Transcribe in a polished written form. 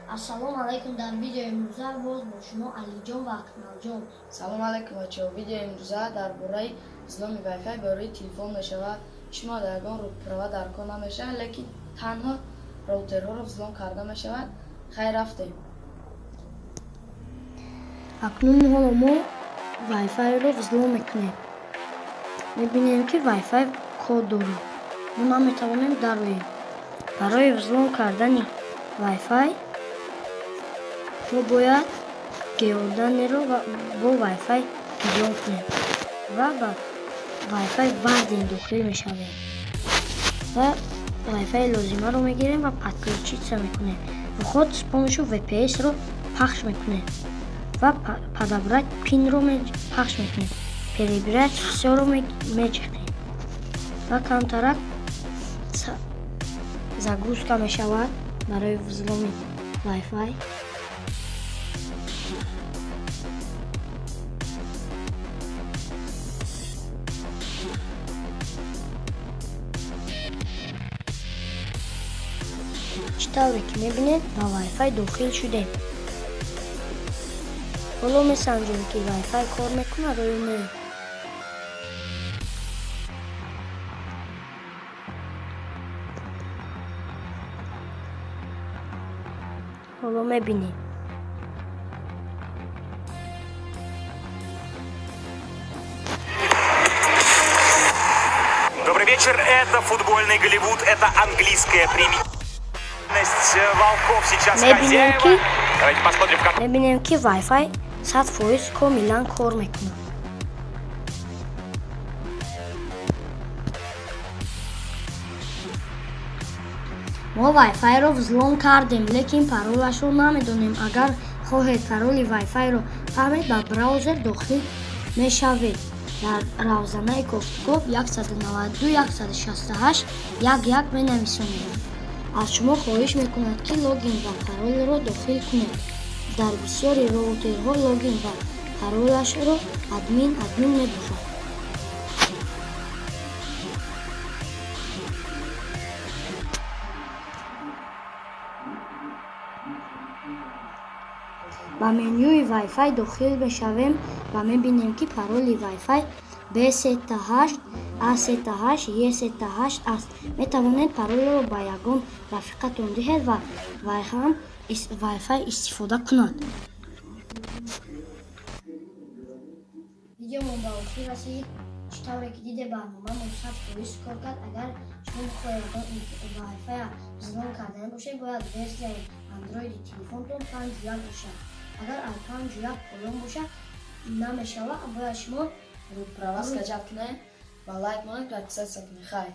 Ассалому алайкум. Дар видеои имрӯза боз бо шумо Алиҷон ва Акмалҷон. Салом алайкум, бачаҳо. Видеои имрӯза дар бораи взломи Wi-Fi барои телефон мешавад. Шумо дар ягон права дар кор намешавад, лекин танҳо роутерҳоро взлом карда мешавад. Хайр, рафтем. Акнун ҳоло мо Wi-Fi-ро взлом мекунем. Мебинем, ки Wi-Fi код дорад. Мо наметавонем дароем. Барои взлом кардани Wi-Fi мо бояд геоданныйро бо Wi-Fi взлом кунем ва ба Wi-Fi Варден дохил мешавем ва Wi-Fi лозимаро мегирем ва подключиться мекунем. Вход с помощью VPS-ро пахш мекунем ва подобрать пинро пахш мекунем. Перебирать всё-ро мечехем ва камтарак загрузка мешавад барои взломи Wi-Fi. Чӣ тавре ки мебинед, ба Wi-Fi дохил шудем. Ҳоло месанҷем, ки Wi-Fi кор мекунад ё не. Ҳоло мебинем. Добрый вечер, это футбольный Голливуд, это английская премьер. Волков сейчас Мебинем, хозяева. ки Давайте посмотрим, как мебинем, ки Wi-Fi 100% комилан кор мекунад. Мо Wi-Fi-ро взлом кардем, лекин паролашро намедонем. Агар хоҳед пароли Wi-Fi-ро фаҳмед, ба браузер дохил мешавед. Дар равзанаи кофтукоб 192 168 1 1 менависонед. Аз шумо хоҳиш мекунад, ки логин ва паролро дохил кунед. Дар бисёри роутерҳо логин ва паролашро админ админ мебошад. Ба менюи Wi-Fi дохил мешавем ва мебинем, ки пароли Wi-Fi B38 A38 E38 аст. Метавонед паролро ба ягон рафиқатон диҳед ва вай ҳам Wi-Fi истифода кунад. Видеомон ба охир расид. Чӣ тавре ки диде, барномаамон 100% кор кард. Агар шумо бихоҳед Wi-Fi взлом кардани бошед, бояд версияи андроиди телефонтон 5.1 бошад. Агар аз 5.1 поён бошад, намешавад. Бояд шумо Права скачать кунед ва лайк монед, подписаться кунед. Хайр.